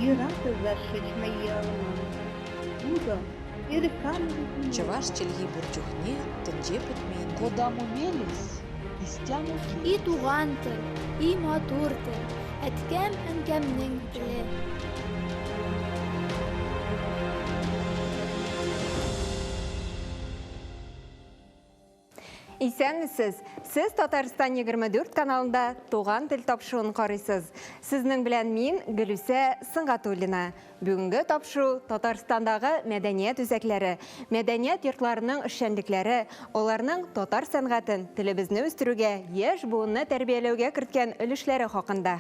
Юратӑр зашичма йӑлман. Утӑ, Чӑваш чӗлхи пур чухне тӗнче пӗтмен. Кодамо мелесь, истямо И туган тел, и матур тел, әткәм-әнкәмнең теле. Исәнмесез! Сез Татарстан 24 каналында Туган тел тапшыруын карыйсыз. Сезнең белән мин, Гөлүсә Сөнгатуллина. Бүгенге тапшыру Татарстандагы мәдәният үзәкләре, мәдәният йортларының эшчәнлекләре, аларның татар сәнгатен, телебезне үстерүгә, яшь буынны тәрбияләүгә керткән өлешләре хакында.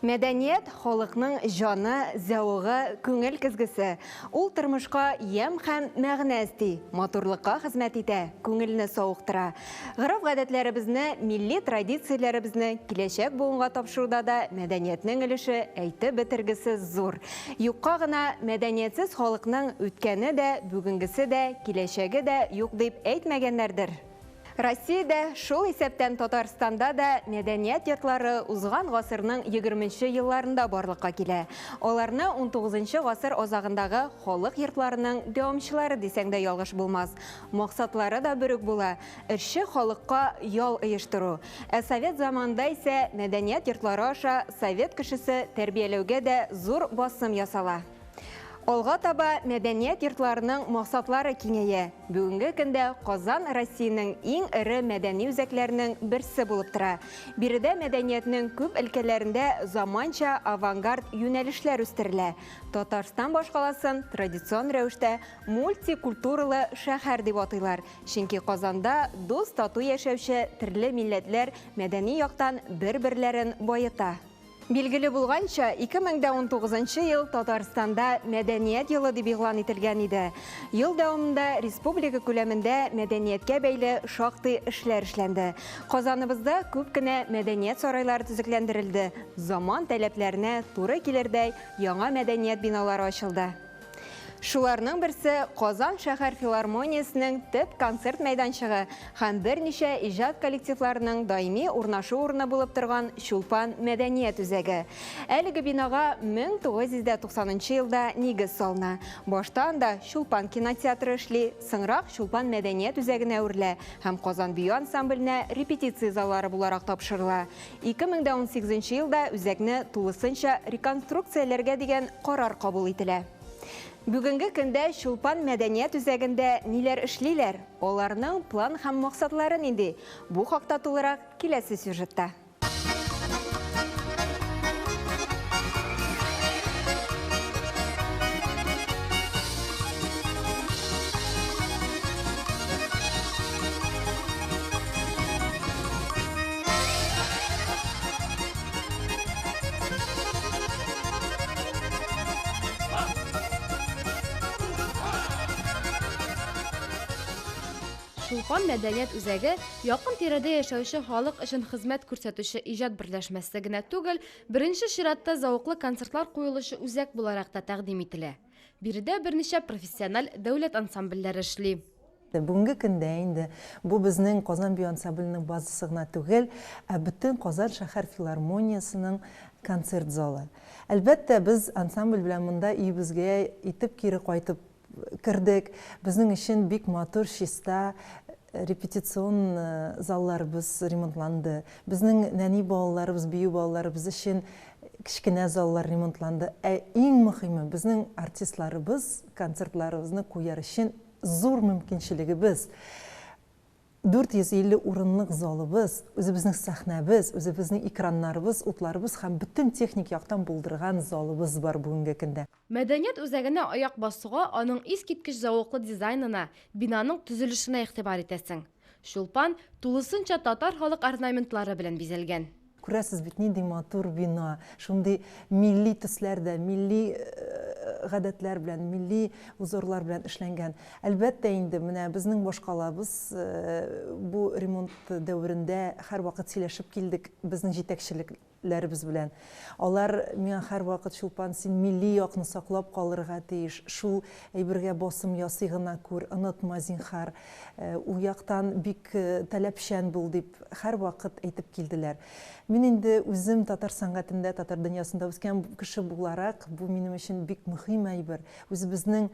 Мәдәният, халыкның җаны, зәвыгы, күңел көзгесе. Ул тормышка ямь һәм мәгънә өсти, матурлыкка хезмәт итә, күңелне савыктыра. Гореф-гадәтләребезне, милли традицияләребезне киләчәк буынга тапшыруда да мәдәниятнең өлеше әйтеп бетергесез зур. Юкка гына мәдәниятсез халыкның үткәне дә, бүгенгесе дә, киләчәге дә юк дип әйтмәгәннәрдер. Россиядә, шул исәптән Татарстанда да мәдәният йортлары узган гасырның егерменче елларында барлыкка килә. Аларны унтугызынчы гасыр азагындагы халык йортларының дәвамчылары дисәң дә ялгыш булмас. Максатлары да бер үк була, эшче халыкка ял оештыру. Ә совет заманында исә мәдәният йортлары аша совет кешесе тәрбияләүгә дә зур басым ясала. Алга таба мәдәният йортларының максатлары киңәя. Бүгенге көндә Казан Россиянең иң эре мәдәни үзәкләренең берсе булып тора. Биредә мәдәниятнең күп өлкәләрендә заманча авангард юнәлешләр үстерелә. Татарстан башкаласын традицион рәвештә мультикультуралы шәһәр дип атыйлар, чөнки Казанда дус-тату яшәүче төрле милләтләр мәдәни яктан бер-берләрен баета. Билгеле булганча, 2019 нчы ел Татарстанда Мәдәният елы дип игълан ителгән иде. Ел дәвамында республика күләмендә мәдәнияткә бәйле шактый эшләр эшләнде. Казаныбызда күп кенә мәдәният сарайлары төзекләндерелде, заман таләпләренә туры килердәй яңа мәдәният биналары ачылды. Шуларның берсе, Казан шәһәр филармониясенең төп концерт мәйданчыгы һәм берничә иҗат коллективларының даими урнашу урыны булып торган Чулпан мәдәният үзәге. Әлеге бинага 1990 нчы елда нигез салына. Башта анда Чулпан кинотеатры эшли, соңрак Чулпан мәдәният үзәгенә әверелә һәм Казан бию ансамбленә репетиция заллары буларак тапшырыла. 2018 нче елда үзәкне тулысынча реконструкцияләргә дигән карар кабул ителә. Бүгенге көндә Чулпан мәдәният үзәгендә ниләр эшлиләр, аларның план һәм максатлары нинди? Бу хакта тулырак киләсе сюжетта. Чулпан мәдәният үзәге якын тирәдә яшәүче халык өчен хезмәт күрсәтүче иҗат берләшмәсе генә түгел, беренче чиратта зәвыклы концертлар куелучы үзәк буларак та тәкъдим ителә. Биредә берничә профессиональ дәүләт ансамбльләре эшли. Бүгенге көндә инде бу безнең Казан бию ансамбленең базасы гына түгел, ә бөтен Казан шәһәр филармониясенең концерт залы. Әлбәттә, без ансамбль белән монда өебезгә итеп кире кайтып кердек. Безнең өчен бик матур, чиста репетицион залларыбыз ремонтланды. Безнең нәни балаларыбыз, бию балаларыбыз өчен кечкенә заллар ремонтланды. Ә иң мөхиме, безнең артистларыбыз концертларыбызны куяр өчен Зур мөмкинчелегебез, 450 урынлык залыбыз, үзебезнең сәхнәбез, үзебезнең экраннарыбыз, утларыбыз һәм бөтен техник яктан булдырган залыбыз бар бүгенге көндә. Мәдәният үзәгенә аяк басуга аның искиткеч зәвыклы дизайнына, бинаның төзелешенә игътибар итәсең. Чулпан тулысынча татар халык орнаментлары белән бизәлгән. Күрәсез бит, нинди матур бина, шундый милли төсләрдә, милли гадәтләр белән, милли узорлар белән эшләнгән. Әлбәттә инде, менә безнең башкалабыз бу ремонт дәверендә һәрвакыт сөйләшеп килдек, безнең җитәкчелек. ләребез белән. Алар миңа һәрвакыт, Чулпан, син милли якны саклап калырга тиеш, шул әйбергә басым ясый гына күр, онытма, зинһар, ул яктан бик таләпчән бул, дип һәрвакыт әйтеп килделәр. Мин инде үзем татар сәнгатендә, татар дөньясында үскән кеше буларак, бу минем өчен бик мөһим әйбер. Үзебезнең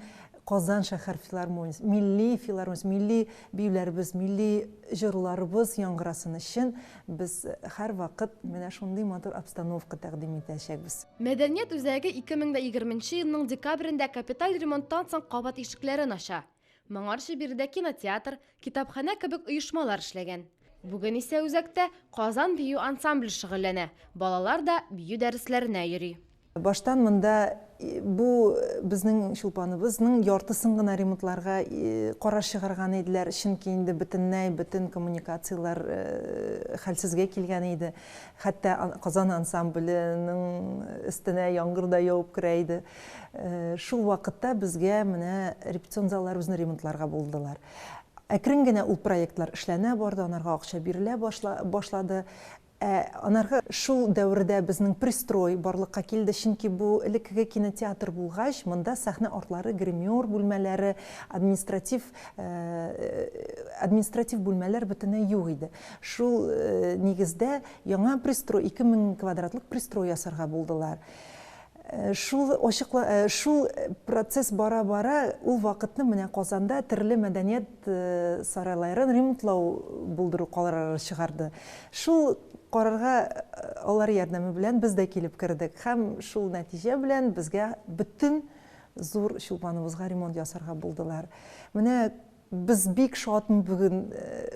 Казан шәһәр филармониясе, милли филармониясе, милли биюләребез, милли җыруларыбыз яңгырасын өчен без һәрвакыт менә шундый матур обстановка тәкъдим итәчәкбез. Мәдәният үзәге 2020 нче елның декабрендә капиталь ремонттан соң кабат ишекләрен ача. Моңарчы биредә кинотеатр, китапханә кебек оешмалар эшләгән. Бүген исә үзәктә Казан бию ансамбле шөгыльләнә, балалар да бию дәресләренә йөри. Баштан монда бу безнең Чулпаныбызның яртысын гына ремонтларга карар чыгарган иделәр, чөнки инде бөтенләй бөтен коммуникацияләр хәлсезгә килгән иде. Хәтта Казан ансамбленең өстенә яңгыр да явып керә иде. Шул вакытта безгә менә репетицион залларыбызны ремонтларга булдылар. Әкрен генә ул проектлар эшләнә барды, анарга акча бирелә башлады. Ә анаргы шул дәвердә безнең пристрой барлыкка килде, чөнки бу элеккеге кинотеатр булгач, монда сәхнә артлары, гример бүлмәләре, административ административ бүлмәләр бөтенләй юк иде. Шул нигездә яңа пристрой, 2000 квадратлык пристрой ясарга булдылар. Шул ачыкла, шул процесс бара-бара, ул вакытны менә Казанда төрле мәдәният сарайларын ремонтлау булдыру карары чыгарды. Шул карарга алар ярдәме белән без дә килеп кердек һәм шул нәтиҗә белән безгә бөтен зур Чулпаныбызга ремонт ясарга булдылар. Менә Без бик шатмы бүген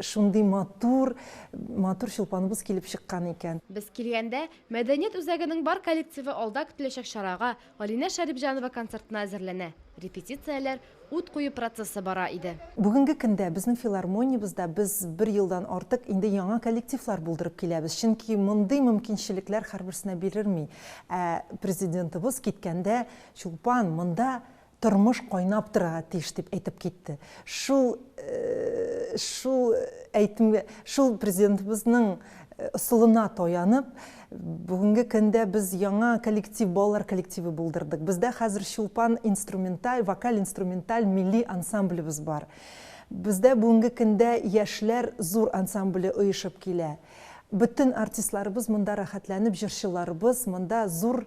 шундый матур, матур Чулпаныбыз килеп чыккан икән. Без килгәндә, мәдәният үзәгенең бар коллективы алда көтеләчәк чарага, Алинә Шәрипҗанова концертына әзерләнә, репетицияләр, ут кую процессы бара иде. Бүгенге көндә безнең филармониябездә без бер елдан артык инде яңа коллективлар булдырып киләбез, чөнки мондый мөмкинчелекләр һәрберсенә бирелми. Ә Президентыбыз киткәндә, Чулпан, монда Тормыш кайнап торырга тиеш, дип әйтеп китте. Шул, шул әйтемгә, шул президентыбызның ысулына таянып, бүгенге көндә без яңа коллектив, балалар коллективы булдырдык. Бездә хәзер Чулпан инструменталь, вокаль-инструменталь милли ансамблебез бар. Бездә бүгенге көндә яшьләр зур ансамбле оешып килә. Бөтен артистларыбыз монда рәхәтләнеп, җырчыларыбыз монда зур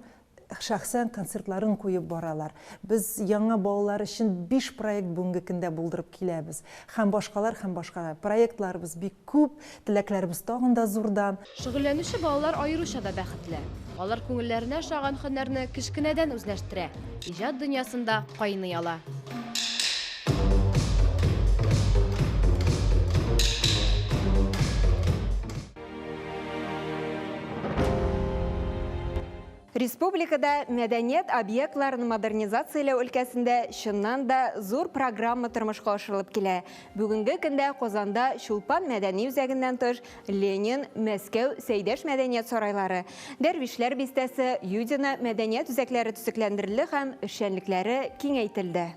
шәхсән концертларын куеп баралар. Без яңа балалар өчен биш проект бүгенге көндә булдырып киләбез. Һәм башкалар, һәм башкалар. Проектларыбыз бик күп, теләкләребез тагын да зурдан. Шөгыльләнүче балалар аеруча да бәхетле. Алар күңелләренә ошаган һөнәрне кечкенәдән үзләштерә, иҗат дөньясында кайный ала. Республикада мәдәният объектларын модернизацияләү өлкәсендә чыннан да зур программа тормышка ашырылып килә. Бүгенге көндә Казанда Чулпан мәдәни үзәгеннән тыш Ленин, Мәскәү, Сәйдәш мәдәният сарайлары, Дәрвишләр бистәсе, Юдино мәдәният үзәкләре төзекләндерелде һәм эшчәнлекләре киңәйтелде.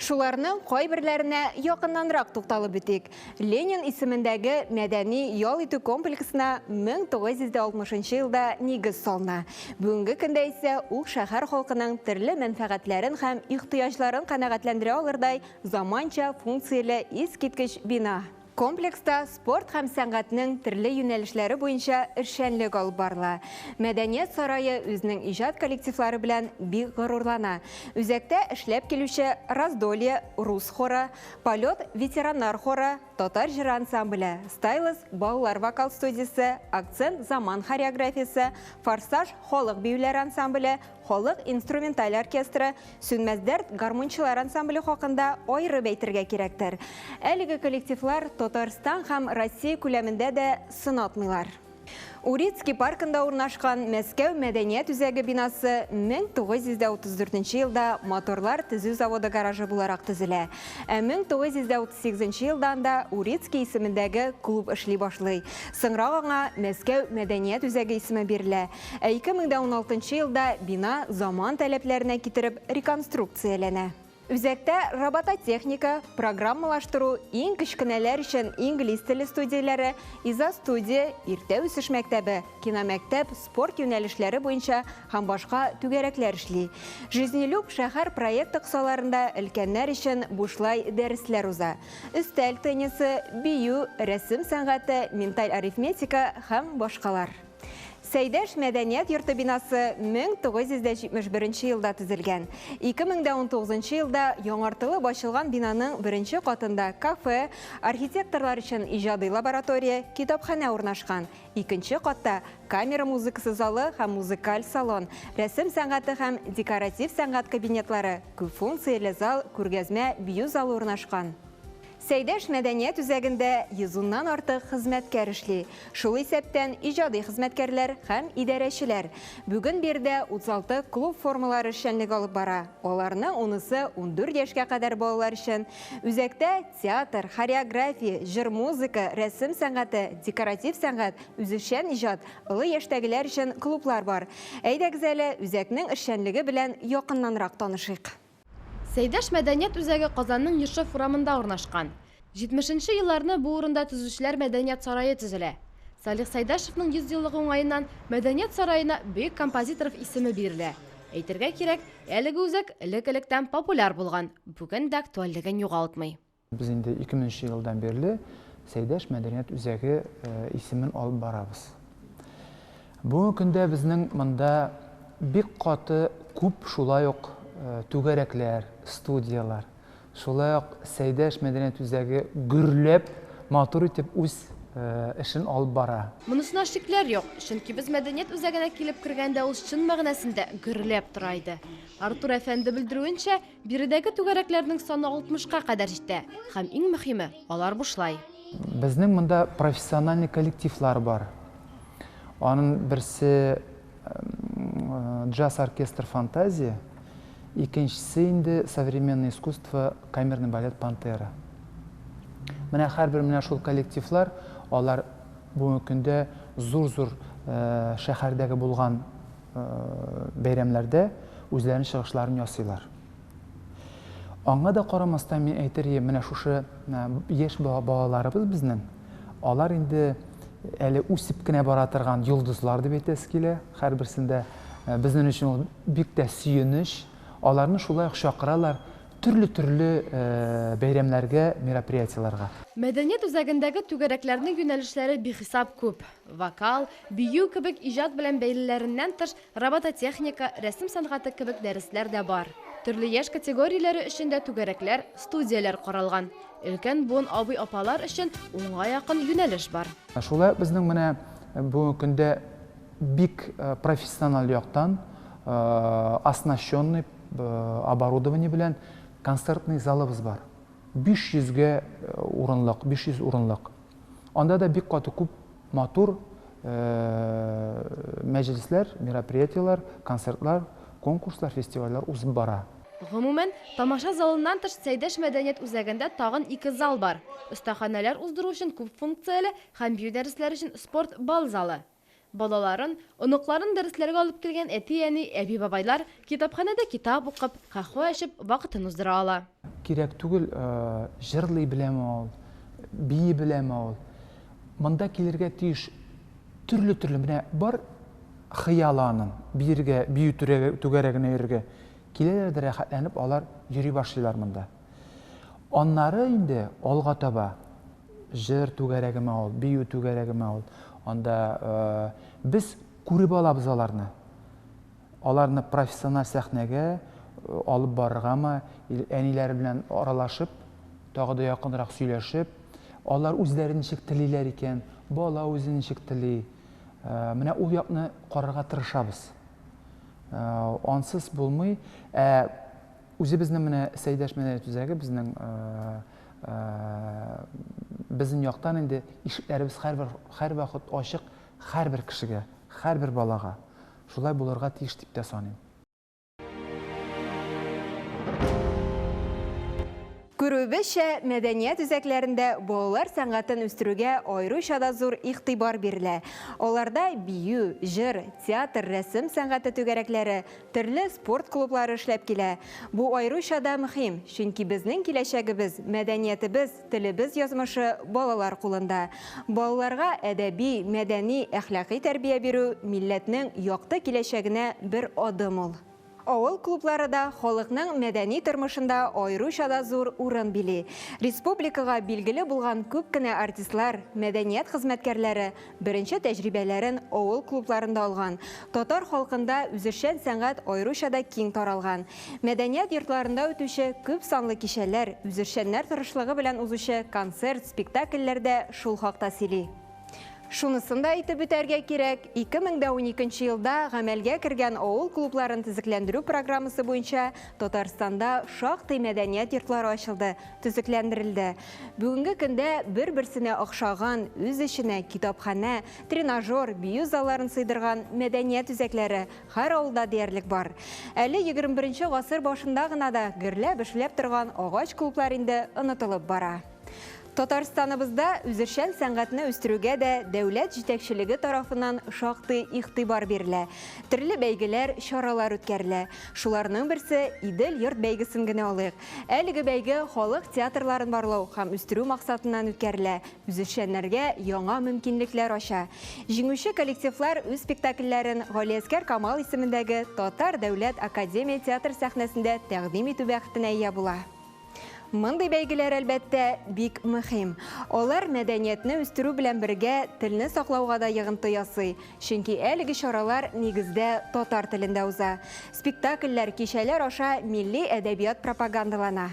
Шуларның кайберләренә якыннанрак тукталып үтик. Ленин исемендәге мәдәни ял итү комплексына 1960 елда нигез салына. Бүгенге көндә исә ул шәһәр халкының төрле мәнфәгатьләрен һәм ихтыяҗларын канәгатьләндерә алырдай заманча функцияле искиткеч бина. Комплекста спорт һәм сәнгатьнең төрле юнәлешләре буенча эшчәнлек алып барыла. Мәдәният сарае үзенең иҗат коллективлары белән бик горурлана. Үзәктә эшләп килүче Раздолье рус хоры, Полет ветераннар хоры, Татар җыры ансамбле, Стайлос балалар вокал студиясе, Акцент заман хореографиясе, Форсаж халык биюләре ансамбле, Халык инструменталь оркестры, Сүнмәс дәрт гармунчылар ансамбле хакында аерып әйтергә кирәктер. Әлеге коллективлар Татарстан һәм Россия күләмендә дә сынатмыйлар. Урицкий паркында урнашкан Мәскәү мәдәният үзәге бинасы 1934 елда моторлар төзү заводы гаражы буларак төзелә. Ә 1938 елда анда Урицкий исемендәге клуб эшли башлый. Соңрак аңа Мәскәү мәдәният үзәге исеме бирелә. Ә 2016 елда бина заман таләпләренә китереп реконструкцияләнә. Үзәктә робототехника, программалаштыру, иң кечкенәләр өчен инглиз теле студияләре, изостудия, иртә үсеш мәктәбе, киномәктәп, спорт юнәлешләре буенча һәм башка түгәрәкләр эшли. Жизнелюб шәһәр проекты кысаларында өлкәннәр өчен бушлай дәресләр уза. Өстәл теннисы, бию, рәсем сәнгате, менталь арифметика һәм башкалар. Сәйдәш мәдәният йорты бинасы 1971 елда төзелгән. 2019 елда яңартылып ачылган бинаның беренче катында кафе, архитекторлар өчен иҗади лаборатория, китапханә урнашкан. Икенче катта камера музыкасы залы һәм музыкаль салон, рәсем сәнгате һәм декоратив сәнгать кабинетлары, күпфункцияле зал, күргәзмә бию залы урнашкан. Сәйдәш мәдәният үзәгендә 110-нан артык хезмәткәр эшли. Шул исәптән иҗади хезмәткәрләр һәм идарәчеләр. Бүген биредә 36 клуб формалары эшчәнлеге алып бара. Аларның унысы 14 яшькә кадәр балалар өчен. Үзәктә театр, хореография, җыр-музыка, рәсем сәнгате, декоратив сәнгать, үзешчән иҗат, олы яшьтәгеләр өчен клублар бар. Әйдәгез әле, үзәкнең эшчәнлеге белән якыннанрак танышыйк. Сәйдәш мәдәният үзәге Казанның Ершов урамында урнашкан. 70 нче елларны бу урында Төзүчеләр мәдәният сарае төзелә. Салих Сәйдәшевның 100 еллыгы уңаеннан мәдәният сараена бөек композиторов исеме бирелә. Әйтергә кирәк, әлеге үзәк элек-электән популяр булган, бүген дә актуальлеген югалтмый. Без инде 2000 нче елдан бирле Сәйдәш мәдәният үзәге исемен алып барабыз. Бүгенге көндә безнең монда бик каты күп шулай ук түгәрәкләр, студияләр, шулай ук Сәйдәш мәдәният үзәге гөрләп, матур итеп үз эшен алып бара. Монысына шикләр юк, чөнки без мәдәният үзәгенә килеп кергәндә ул чын мәгънәсендә гөрләп тора иде. Артур әфәнде белдерүенчә, Биредәге түгәрәкләрнең саны 60-ка кадәр җитә һәм иң мөһиме, алар бушлай. Безнең монда профессиональный коллективлар бар. Аның берсе джаз-оркестр Фантазия, икенчесе инде современное искусство камерный балет Пантера. Менә һәрбер менә шул коллективлар, алар бүгенге көндә зур-зур шәһәрдәге булган бәйрәмнәрдә үзләренең чыгышларын ясыйлар. Аңа да карамастан, мин әйтер идем, менә шушы яшь балаларыбыз безнең, алар инде әле үсеп кенә бара торган йолдызлар дип әйтәсе килә, һәрберсендә безнең өчен ул бик тә сөенеч. Аларны шулай ук чакыралар төрле-төрле бәйрәмнәргә, мероприятиеләргә. Мәдәният үзәгендәге түгәрәкләрнең юнәлешләре бихисап күп. Вокал, бию кебек иҗат белән бәйлеләреннән тыш, робототехника, рәсем сәнгате кебек дәресләр дә бар. Төрле яшь категорияләре өчен дә түгәрәкләр, студияләр каралган. Өлкән буын абый-апалар өчен унга якын юнәлеш бар. Шулай ук безнең менә бүгенге көндә бик профессиональ яктан оснащенный оборудование белән концертный залыбыз бар. 500 гә урынлык, 500 урынлык. Анда да бик каты күп матур мәҗлесләр, мероприятиеләр, концертлар, конкурслар, фестивальләр узып бара. Гомумән, тамаша залыннан тыш Сәйдәш мәдәният үзәгендә тагын ике зал бар. Остаханәләр уздыру өчен күп функцияле һәм бию дәресләре өчен спорт-бал залы. Балаларын, оныкларын дәресләргә алып килгән әти-әни, әби-бабайлар китапханәдә китап укып, каһвә эчеп вакытын уздыра ала. Кирәк түгел, җырлый беләме ул, бии беләме ул. Монда килергә тиеш төрле-төрле, менә бар хыялы аның, биергә, бию түгәрәгенә йөрергә. Киләләр дә рәхәтләнеп алар йөри башлыйлар монда. Аннары инде алга таба җыр түгәрәгеме ул, бию түгәрәгеме ул, анда без күреп алабыз аларны. Аларны профессиональ сәхнәгә алып барыргамы, әниләре белән аралашып, тагы да якынрак сөйләшеп, алар үзләре ничек телиләр икән, бала үзе ничек тели, менә ул якны карарга тырышабыз. Ансыз булмый. Ә Үзебезнең менә Сәйдәш мәдәният үзәге безнең безнең яктан инде ишекләребез һәрбер һәрвакыт ачык һәрбер кешегә, һәрбер балага. Шулай булырга тиеш дип тә саныйм. Күрүебезчә, мәдәният үзәкләрендә балалар сәнгатен үстерүгә аеруча да зур игътибар бирелә. Аларда бию, җыр, театр, рәсем сәнгате түгәрәкләре, төрле спорт клублары эшләп килә. Бу аеруча да мөһим, чөнки безнең киләчәгебез, мәдәниятебез, телебез язмышы балалар кулында. Балаларга әдәби, мәдәни, әхлакый тәрбия бирү, милләтнең якты киләчәгенә бер адым ул. Авыл клублары да халыкның мәдәни тормышында аеруча да зур урын били. Республикага билгеле булган күп кенә артистлар, мәдәният хезмәткәрләре беренче тәҗрибәләрен авыл клубларында алган. Татар халкында үзешчән сәнгать аеруча да киң таралган. Мәдәният йортларында үтүче күп санлы кичәләр, үзешчәннәр тырышлыгы белән узучы концерт, спектакльләр дә шул хакта сөйли. Шунысын да әйтеп үтәргә кирәк, 2012 елда гамәлгә кергән авыл клубларын төзекләндерү программасы буенча Татарстанда шактый мәдәният йортлары ачылды, төзекләндерелде. Бүгенге көндә бер-берсенә охшаган, үз эченә китапханә, тренажер, бию залларын сыйдырган мәдәният үзәкләре һәр авылда диярлек бар. Әле 21 гасыр башында гына да гөрләп эшләп торган агач клублар инде онытылып бара. Татарстаныбызда үзешчән сәнгатьне үстерүгә дә дәүләт җитәкчелеге тарафыннан шактый игътибар бирелә. Төрле бәйгеләр, чаралар үткәрелә. Шуларның берсе Идел йорт бәйгесен генә алыйк. Әлеге бәйге халык театрларын барлау һәм үстерү максатыннан үткәрелә, үзешчәннәргә яңа мөмкинлекләр ача. Җиңүче коллективлар үз спектакльләрен Галиәсгар Камал исемендәге Татар дәүләт академия театр сәхнәсендә тәкъдим итү бәхетенә ия була. Мондый бәйгеләр, әлбәттә, бик мөһим. Алар мәдәниятне үстерү белән бергә телне саклауга да йогынты ясый. Чөнки әлеге чаралар нигездә татар телендә уза. Спектакльләр, кичәләр аша милли әдәбият пропагандалана.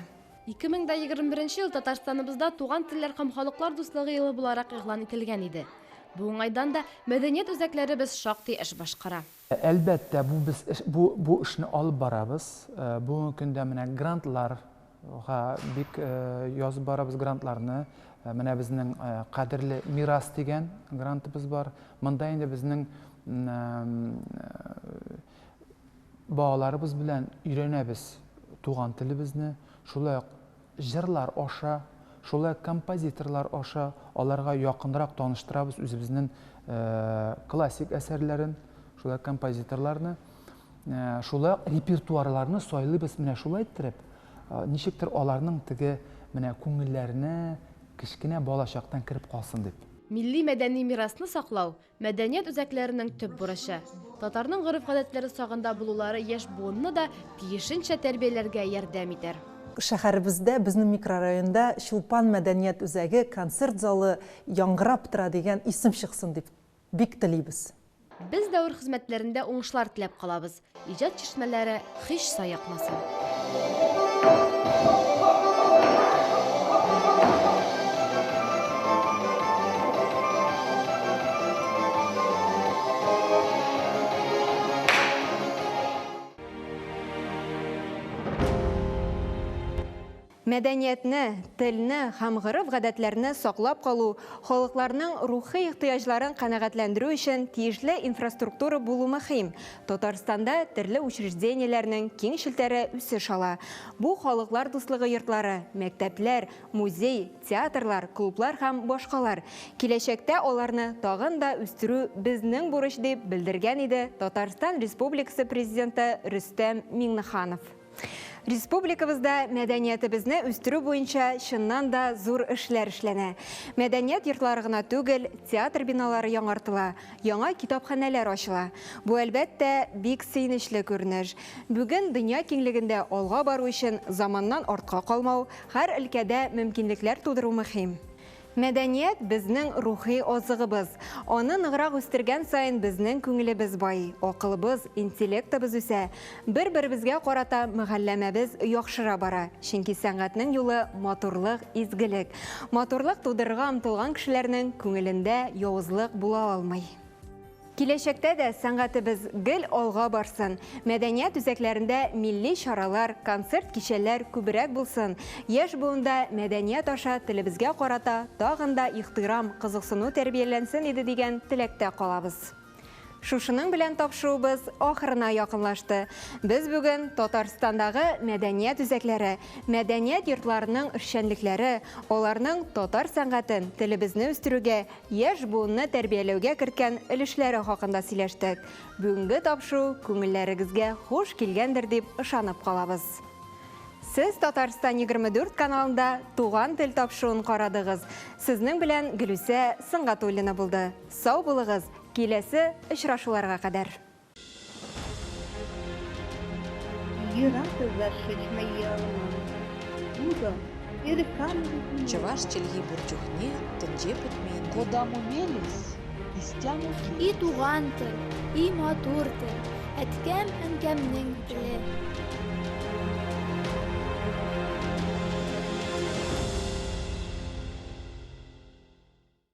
2021 ел Татарстаныбызда Туган телләр һәм халыклар дуслыгы елы буларак игълан ителгән иде. Бу уңайдан да мәдәният үзәкләребез шактый эш башкара. Әлбәттә, бу без бу бу эшне алып барабыз. Бүгенге көндә менә грантларга бик язып барабыз грантларны. Менә безнең кадерле мирас дигән грантыбыз бар. Монда инде безнең балаларыбыз белән өйрәнәбез туган телебезне, шулай ук җырлар аша, шулай ук композиторлар аша аларга якынрак таныштырабыз үзебезнең классик әсәрләрен, шулай ук композиторларны, шулай ук репертуарларны сайлыйбыз менә шулай иттереп, ничектер аларның теге менә күңелләренә кечкенә балачактан кереп калсын дип. Милли мәдәни мирасны саклау, Мәдәният үзәкләренең төп бурычы. Татарның гореф-гадәтләре сагында булулары яшь буынны да тиешенчә тәрбияләргә ярдәм итәр. Шәһәребездә, безнең микрорайонда Чулпан мәдәният үзәге концерт залы яңгырап тора дигән исем чыксын дип бик телибез. Без дәвер хезмәтләрендә уңышлар теләп калабыз. Иҗат чишмәләре һич саекмасын. Мәдәниятне, телне һәм гореф-гадәтләрне саклап калу, халыкларның рухи ихтыяҗларын канәгатьләндерү өчен тиешле инфраструктура булу мөһим. Татарстанда төрле учреждениеләрнең киң челтәре үсеш ала. Бу халыклар дуслыгы йортлары, мәктәпләр, музей, театрлар, клублар һәм башкалар. Киләчәктә аларны тагын да үстерү безнең бурыч, дип белдергән иде Татарстан Республикасы Президенты Рөстәм Миңнеханов. Республикабызда мәдәниятебезне үстерү буенча чыннан да зур эшләр эшләнә. Мәдәният йортлары гына түгел, театр биналары яңартыла, яңа китапханәләр ачыла. Бу, әлбәттә, бик сөенечле күренеш. Бүген дөнья киңлегендә алга бару өчен заманнан артка калмау, һәр өлкәдә мөмкинлекләр тудыру мөһим. Мәдәният, безнең рухи азыгыбыз. Аны ныграк үстергән саен безнең күңелебез байый, акылыбыз, интеллектыбыз үсә. Бер-беребезгә карата мөгалләмәбез яхшыра бара. Чөнки сәнгатьнең юлы, матурлык, изгелек. Матурлык тудырырга омтылган кешеләрнең күңелендә явызлык була алмый. Киләчәктә дә сәнгатебез гел алга барсын, мәдәният үзәкләрендә милли чаралар, концерт-кичәләр күбрәк булсын, яшь буында мәдәният аша телебезгә карата тагын да ихтирам, кызыксыну тәрбияләнсен иде дигән теләктә калабыз. Шушының белән тапшыруыбыз ахырына якынлашты. Без бүген Татарстандагы мәдәният үзәкләре, мәдәният йортларының эшчәнлекләре, аларның татар сәнгатен, телебезне үстерүгә, яшь буынны тәрбияләүгә керткән өлешләре хакында сөйләштек. Бүгенге тапшыру күңелләрегезгә хуш килгәндер дип ышанып калабыз. Сез Татарстан 24 каналында Туган тел тапшыруын карадыгыз. Сезнең белән Гөлүсә Сөнгатуллина булды. Сау булыгыз, киләсе очрашуларга кадәр. Чӑваш чӗлхи пур чухне тӗнче пӗтмен тет. Кодамо мелесь, истямо И туган тел, и матур тел, әткәм-әнкәмнең теле.